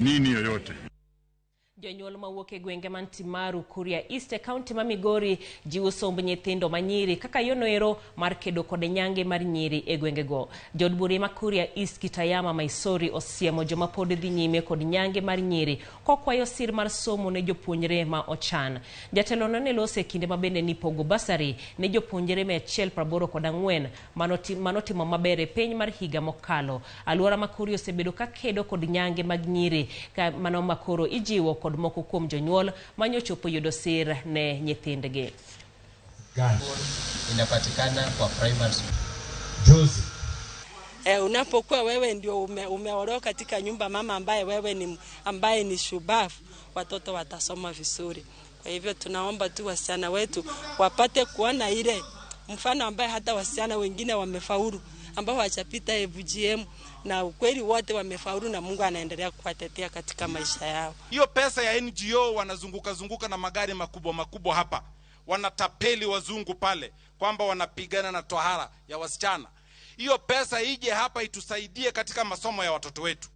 Nini yoyote. Jonyuol mawuok e gwenge man Timaru, Kuria East e kaunti ma Migori jiwo somb nyithindo manyiri kaka yono ero mar kedo kod nyange mar nyiri e gwengego. Jood bura ma Kuria East Kitayama Maisori osiemo joma pod dhi nyime kod nyange mar nyiri kokwayo sir mar somo ne jopuonjre ma ochan. Jatelono ne loso e kinde ma bende nipogo basari ne jopuonjre 184 manotimo maber e penj mar higa mokalo. Alwora ma Kuria osebedo ka kedo kod nyange mag nyiri ka mano makoro ijiwo kod moko kuom jonyuol manyochopo yudo sir ne nyithindgi. Inapatikana kwa primary school. Juzi. Unapokuwa wewe ndio umeolewa katika nyumba mama ambaye wewe ni ambaye ni shubavu, watoto watasoma vizuri. Kwa hivyo tunaomba tu wasichana wetu wapate kuona ile mfano ambaye hata wasichana wengine wamefaulu ambao hawajapita FGM, na ukweli wote wamefaulu na Mungu anaendelea kuwatetea katika maisha yao. Hiyo pesa ya NGO wanazunguka zunguka na magari makubwa makubwa hapa, wanatapeli wazungu pale kwamba wanapigana na tohara ya wasichana. Hiyo pesa ije hapa itusaidie katika masomo ya watoto wetu.